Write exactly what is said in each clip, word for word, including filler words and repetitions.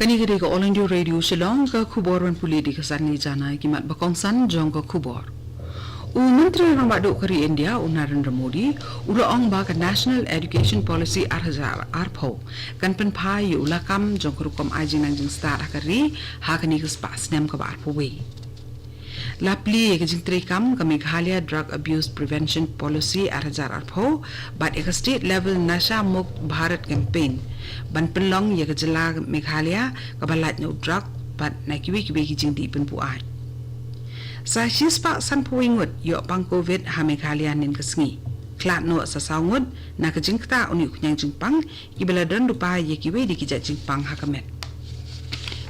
Kane ka dei ka All India Radio Shillong, ka khubor ban pule da ka Sanli Jana. Ki mat ba kongsan jong ka khubor. U Myntri Rangbah Duh ka ri India, u Narendra Modi, u la ong ba ka National Education Policy ar hajar arphew kan pynphai ïa u lakam jong ka rukom ai jingnang jingstad ha ka ri ha kane ka spah snem kaba arphew wei. La plie ïa ka jingtreikam ka Meghalaya Drug Abuse Prevention Policy ar hajar arphew bad ïa ka State Level Nasha Mukt Bharat Campaign ban pynlong ïa ka jylla Meghalaya kaba lait na u drug bad na kiwei kiwei ki jingdih pynbuaid. Sa shispah sanphew wei ngut ïoh pang covid ha Meghalaya hynnin ka sngi. Khlad noh sa saw ngut na ka jingktah une u khñiang jingpang, kiba la don lypa ïa kiwei de ki jait jingpang ha ka met.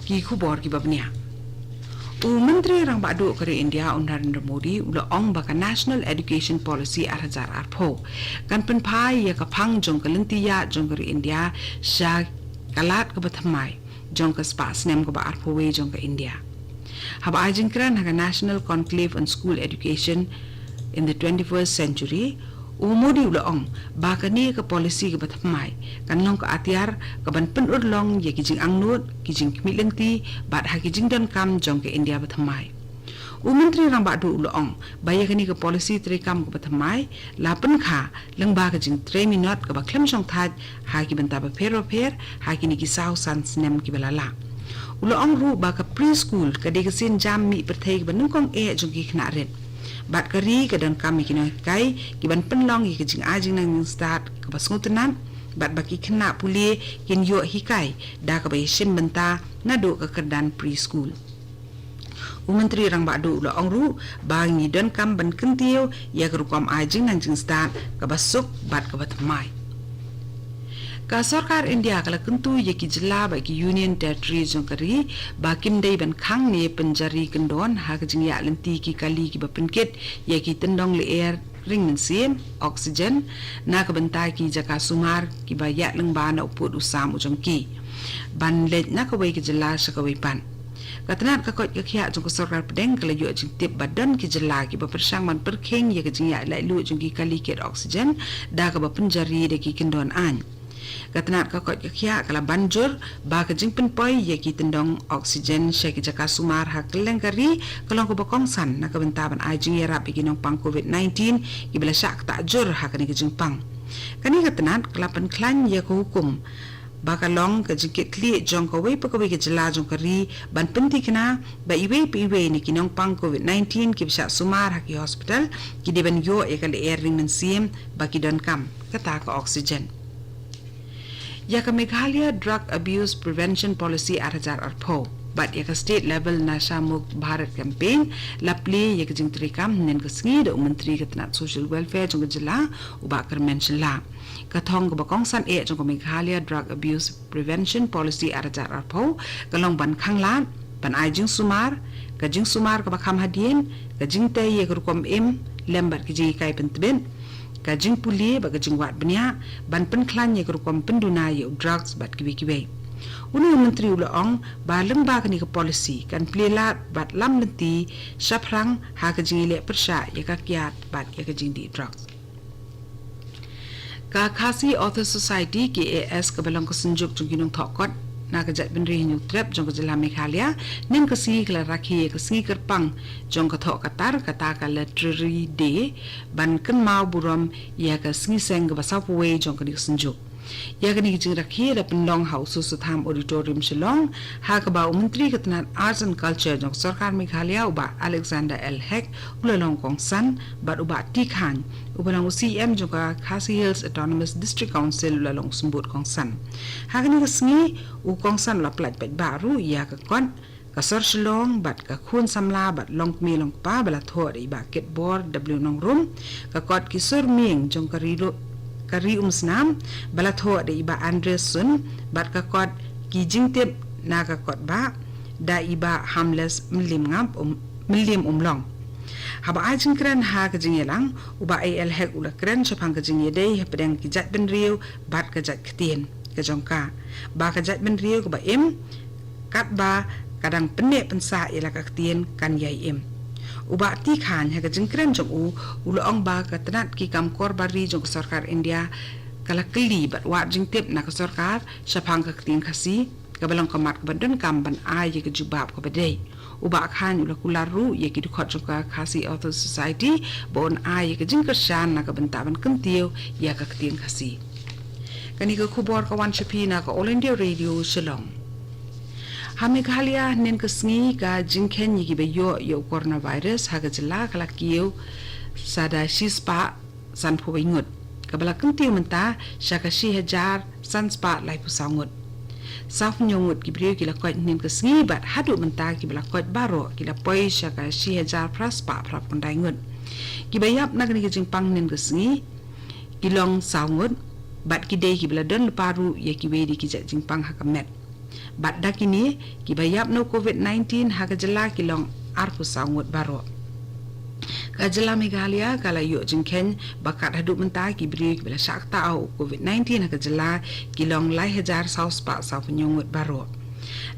Ki khubor kiba bniah. U Myntri Rangbah Duh ka ri India, u Narendra Modi, u la ong ba ka National Education Policy ar hajar arphew kan pynphai ïa ka phang jong ka lynti ïaid jong ka ri India sha ka lad kaba thymmai jong ka spah snem kaba arphew wei jong ka India. Haba ai jingkren ha ka National Conclave on School Education in the twenty-first Century, u Modi u la ong ba kane ka policy kaba thymmai kan long ka atiar kaban pynurlong ïa ki jingangnud, ki jingkhmih lynti bad ha ki jingdonkam jong ka India ba thymmai. U Myntri Rangbah Duh u la ong ba ïa kane ka policy treikam kaba thymmai la pynkha lyngba ka jingtrei minot kaba khlem shongthait ha ki bynta bapher bapher ha kine ki saw san snem kiba la lah. U la ong ruh ba ka preschool ka dei ka sienjam mih pyrthei kaba nyngkong eh jong ki khynnah rit. Bad ka ri ka donkam ïa ki nonghikai kiban pynlong ïa ka jingai jingnang jingstad kaba sngewtynnat bad ba ki khynnah pule kin ïoh hikai da kaba ïashim bynta naduh ka kyrdan preschool. U Myntri Rangbah Duh u la ong ruh ba ngi donkam ban kyntiew ïa ka rukom ai jingnang jingstad kaba suk bad kaba thymmai. Ka sorkar India ka la kyntu ïa ki jylla bad ki Union Territory jong ka ri ba kim dei ban khang ne pynjari kyndon ha ka jingïaid lynti ki kali kiba pynkit ïa ki tyndong lyer ring mynsiem, oxygen, na ka bynta ki jaka sumar kiba ïaid lyngba na u pud u sam u jong ki ban leit na kawei ka jylla sha kawei pat. Ka tnat ka koit ka khiah jong ka sorkar pdeng ka la ïoh jingtip ba don ki jylla kiba pyrshang ban pyrkhing ïa ka jingïaid laitluid jong ki kali kit oxygen da kaba pynjari da ki kyndon aiñ. Ka tnat ka koit ka khiah ka la ban jur ba ka jingpynpoi ïa ki tyndong oxygen sha ki jaka sumar ha kylleng ka ri ka long kaba kongsan na ka bynta ban ai jingïarap ïa ki nongpang covid nineteen kiba la shah ktah jur ha kane ka jingpang. Kane ka tnat ka la pynkhlaiñ ïa ka hukum ba ka long ka jingkitkhlieh jong kawei pa kawei ka jylla jong ka ri ban pynthikna ba iwei pa iwei na ki nongpang covid nineteen kiba shah sumar ha ki hospital ki dei ban ïoh ïa ka lyer ring mynsiem ba ki donkam, kata ka oxygen. Ïa ka Meghalaya Drug Abuse Prevention Policy ar hajar arphew bad ïa ka State Level Nasha Mukt Bharat Campaign la plie ïa ka jingtreikam hynnin ka sngi da u Myntri ka tnat Social Welfare jong ka jylla, u Bah Kyrmen Shylla. Ka thong kaba kongsan eh jong ka Meghalaya Drug Abuse Prevention Policy ar hajar arphew ka long ban khanglad, ban ai jingsumar, ka jingsumar kaba kham hadien, ka jingtei ïa ka rukom im lem bad ka jinghikai pyntbit, ka jingpule bad ka jingwad bniah, ban pynkhlaiñ ïa ka rukom pynduna ïa u drugs bad kiwei kiwei. Une u Myntri u la ong ba lyngba kane ka policy kan plie lad bad lam lynti shaphrang ha ka jingïaleh pyrshah ïa ka kiad bad ïa ka jingdih drugs. Ka Khasi Authors Society, K A S, kaba long ka synjuk jong ki nongthoh kot na ka jaitbynriew Hynñiewtrep jong ka jylla Meghalaya, hynnin ka sngi ka la rakhe ïa ka sngi kyrpang jong ka thoh ka tar, kata ka Literary Day, ban kynmaw burom ïa ka sngi seng kaba sawphew wei jong kane ka synjuk. Ïa kane ka jingrakhe la pynlong ha u Soso Tham Auditorium, Shillong, ha kaba u Myntri ka tnat Arts and Culture jong ka sorkar Meghalaya, u Bah Alexander L Hek, u la long kongsan bad u Bah T Khan, uba long u C E M jong ka Khasi Hills Autonomous District Council, u la long u symbud kongsan. Ha kane ka sngi, u kongsan u la pyllait paidbah ruh ïa ka kot Ka Sor Shillong bad ka khun samla bad longkmie longkpa ba la thoh da i Bah Kitbor W Nongrum, ka kot Ki Sur Mieng jong ka Ri Ru-, ka Ri Umsnam ba la thoh da i Bah Andres Sun, bad ka kot Ki Jingtip na ka Kot Bah da i Bah Harmless Mylliemngap Um, Mylliemumlong. Haba ai jingkren ha ka jingïalang, u Bah A L Hek u la kren shaphang ka jingïadei hapdeng ki jaitbynriew bad ka jait ktien ka jong ka, ba ka jaitbynriew kaba im, katba ka dang pynneh pynsah ïa la ka ktien, kan ïai im. U Bah T Khan ha ka jingkren jong u, u la ong ba ka tnat ki kam kor bar ri jong ka sorkar India ka la kylli bad wad jingtip na ka sorkar shaphang ka ktien Khasi, kaba long ka mat kaba donkam ban ai ïa ka jubab kaba dei. U Bah Chyne u la kular ruh ïa ki dkhot jong ka Khasi Authors Society ba un ai ïa ka jingkyrshan na ka bynta ban kyntiew ïa ka ktien Khasi. Kane ka khubor ka wan sha phi na ka All India Radio Shillong. Ha Meghalaya hynnin ka sngi ka jingkheiñ ïa kiba ïoh ïa u coronavirus ha ka jylla ka la kiew sa da shispah sanphew wei ngut, kaba la kyntiew mynta sha ka shi hajar san spah laiphew saw ngut. Sawphew hynñiew ngut ki briew ki la koit hynnin ka sngi, bad haduh mynta kiba la koit baroh ki la poi sha ka shi hajar phra spah phraphew khyndai ngut. Kiba ïap na kane ka jingpang hynnin ka sngi ki long saw ngut, bad ki dei kiba la don lypa ruh ïa kiwei de ki jait jingpang ha ka met. Bad da kine, kiba ïap na u covid nineteen ha ka jylla ki long arphew saw ngut baroh. Ka jylla Meghalaya ka la ïoh jingkheiñ ba kat haduh mynta ki briew kiba la shah ktah ha u covid nineteen ha ka jylla ki long lai hajar saw spah sawphew hynñiew ngut baroh.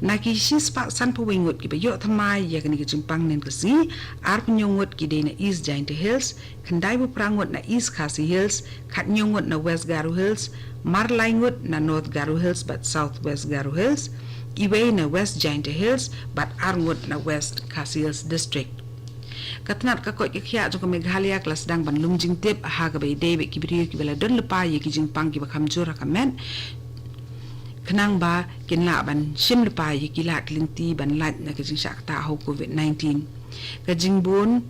Na ki shi spah sanphew wei ngut kiba ïoh thymmai ïa kane ka jingpang hynnin ka sngi, arphew hynñiew ngut ki dei na East Jaintia Hills, khyndai phew phra ngut na East Khasi Hills, khathynñiew ngut na West Garo Hills, mar lai ngut na North Garo Hills bad South West Garo Hills, iwei na West Jaintia Hills bad ar ngut na West Khasi Hills District. Ka tnat ka koit ka khiah jong ka Meghalaya ka la sdang ban lum jingtip ha kaba ïadei bad ki briew kiba la don lypa ïa ki jingpang kiba kham jur ha ka met, khnang ba kin lah ban shim lypa ïa ki lad ki lynti ban lait na ka jingshah ktah ha u covid nineteen. Ka jingbun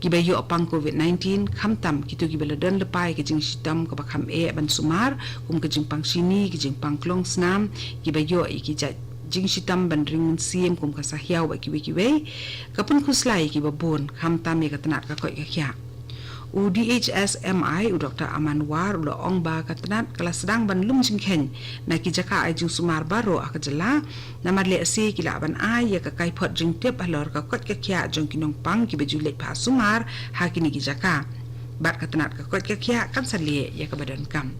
kiba ïoh pang covid nineteen, khamtam kito kiba la don lypa ïa ka jingshitom kaba kham eh ban sumar, kum ka jingpang shini, ka jingpang klong snam, kiba ïoh ïa ki jait jingshitom ban ring mynsiem kum ka sahiaw bad kiwei kiwei, ka pynkhuslai ïa kiba bun, khamtam ïa ka tnat ka koit ka khiah. U D H S M I, u Doktor Aman War, u la ong ba ka tnat ka la sdang ban lum jingkheiñ na ki jaka ai jingsumar baroh ha ka jylla, namar lehse ki lah ban ai ïa ka kaiphod jingtip halor ka koit ka khiah jong ki nongpang kiba ju leit phah sumar ha kine ki jaka. Bad ka tnat ka koit ka khiah kan sa leh ïa kaba donkam.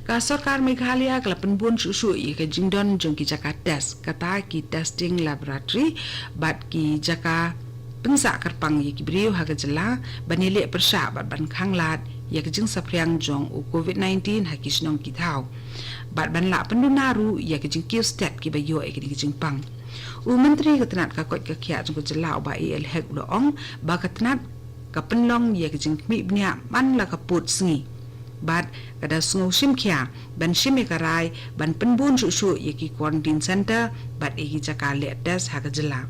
Ka sorkar Meghalaya ka la pynbun shuh shuh ïa ka jingdon jong ki jaka test, kata ki testing laboratory, bad ki jaka pynsah kyrpang ïa ki briew ha ka jylla ban ïaleh pyrshah bad ban khanglad ïa ka jingsaphriang jong u covid nineteen ha ki shnong ki thaw, bad ban lah pynduna ruh ïa ka jingkiew stet kiba ïoh ïa kane ka jingpang. U Myntri ka tnat ka koit ka khiah jong ka jylla, u Bah A L Hek, u la ong ba ka tnat ka pynlong ïa ka jingkhmih bniah man la ka pud sngi, bad ka da sngew shim khia ban shim ïa ka rai ban pynbun shuh shuh ïa ki quarantine center bad ïa ki jaka leh test ha ka jylla.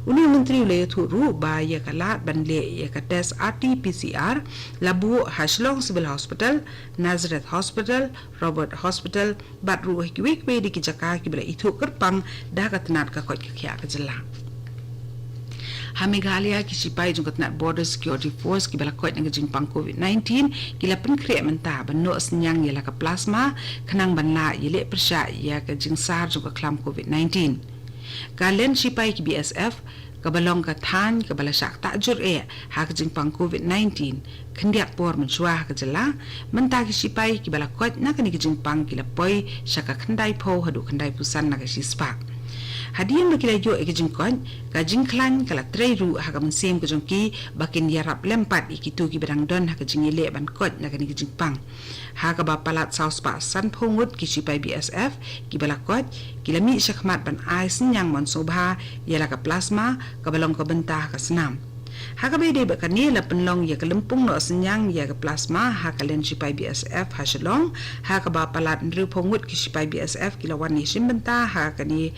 Une u Myntri u la ïathuh ruh ba ïa ka lad ban leh ïa ka test R T P C R la buh ha Shillong Civil Hospital, Nazareth Hospital, Robert Hospital, bad ruh ha kiwei kiwei de ki jaka kiba la ithuh kyrpang da ka tnat ka koit ka khiah ka jylla. Ha Meghalaya, ki shipai jong ka tnat Border Security Force kiba la koit na ka jingpang covid nineteen ki la pynkhreh mynta ban noh synñiang ïa la ka plasma, khnang ban lah ïaleh pyrshah ïa ka jingsar jong ka khlam covid nineteen. Ka len shipai ki B S F, kaba long ka thaiñ kaba la shah ktah jur eh ha ka jingpang covid nineteen, khyndiat por mynshuwa ha ka jylla, mynta ki shipai kiba la koit na kane ka jingpang ki la poi sha ka khyndai phew haduh khyndai phew san na ka shispah. Hadien ba ki la ïoh ïa ka jingkoit, ka jingkhlaiñ ka la trei ruh ha ka mynsiem ka jong ki ba kin ïarap lem pat ïa kito kiba dang don ha ka jingïaleh ban koit na kane ka jingpang. Ha kaba palat saw spah sanphew ngut ki shipai B S F kiba la koit, ki la mih shakhmat ban ai synñiang mon sngewbha ïa la ka plasma kaba long ka bynta ha ka snam. Ha kaba ïadei bad kane, la pynlong ïa ka lympung noh synñiang ïa ka plasma ha ka len shipai B S F ha Shillong, ha kaba palat hynriewphew ngut ki shipai B S F ki la wan ïashim bynta ha kane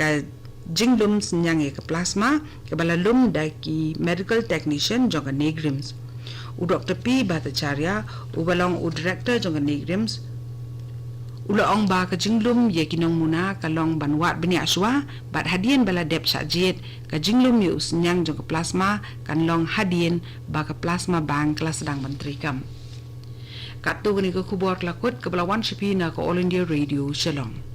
ka jinglum synñiang ïa ka plasma kaba la lum da ki medical technician jong ka NEIGRIHMS. U Doktor P Bhattacharya, uba long u director jong ka NEIGRIHMS, u la ong ba ka jinglum ïa ki nongmuna ka long ban wad bniah shuwa, bad hadien ba la dep shah jied, ka jinglum ïa u synñiang jong ka plasma kan long hadien ba ka plasma bank ka la sdang ban treikam. Katto kane ka khubor ka la kut, kaba la wan sha phi na ka All India Radio Shillong.